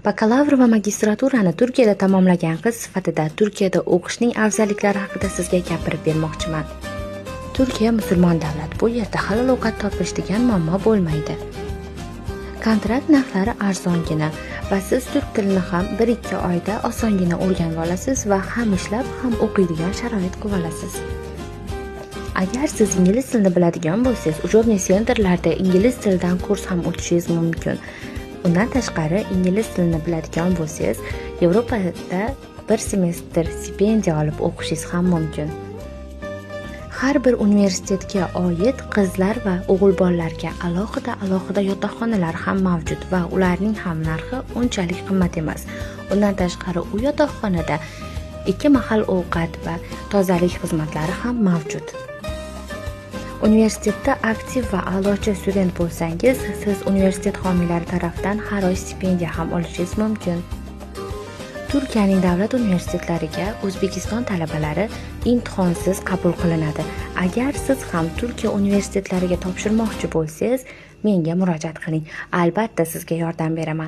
Bakalavr va magistraturani Turkiyada tamomlagan qiz sifatida Turkiyada o'qishning afzalliklari haqida sizga gapirib bermoqchiman. Turkiya musulmon davlat. Bu yerda halol ovqat topish degan muammo bo'lmaydi. Kontrakt narxlari arzongina va siz turk tilini ham 1-2 oyda osongina o'rganib olasiz va ham ishlab, ham o'qiydigan sharoit qilib olasiz. Agar siz ingliz tilini biladigan bo'lsangiz, учебный центр larda ingliz tilidan kurs ham o'tishingiz mumkin. Undan tashqari, ingliz tilini biladigan bo'lsangiz, Yevropada bir semestr stipendiya olib o'qishingiz ham mumkin. Har bir universitetga oid qizlar va o'g'il bolalarga alohida alohida yotoqxonalar ham mavjud va ularning ham narxi unchalik qimmat emas. Undan tashqari, u yotoqxonada ikki mahal ovqat va tozalik xizmatlari ham mavjud. Universitetda aktiv va a'lochi student bo'lsangiz, siz universitet homiylari tarafidan har oy stipendiya ham olishingiz mumkin. Turkiyaning davlat universitetlariga O'zbekiston talabalari imtihonsiz qabul qilinadi. Agar siz ham Turkiya universitetlariga topshirmoqchi bo'lsangiz, menga murojaat qiling. Albatta, sizga yordam beraman.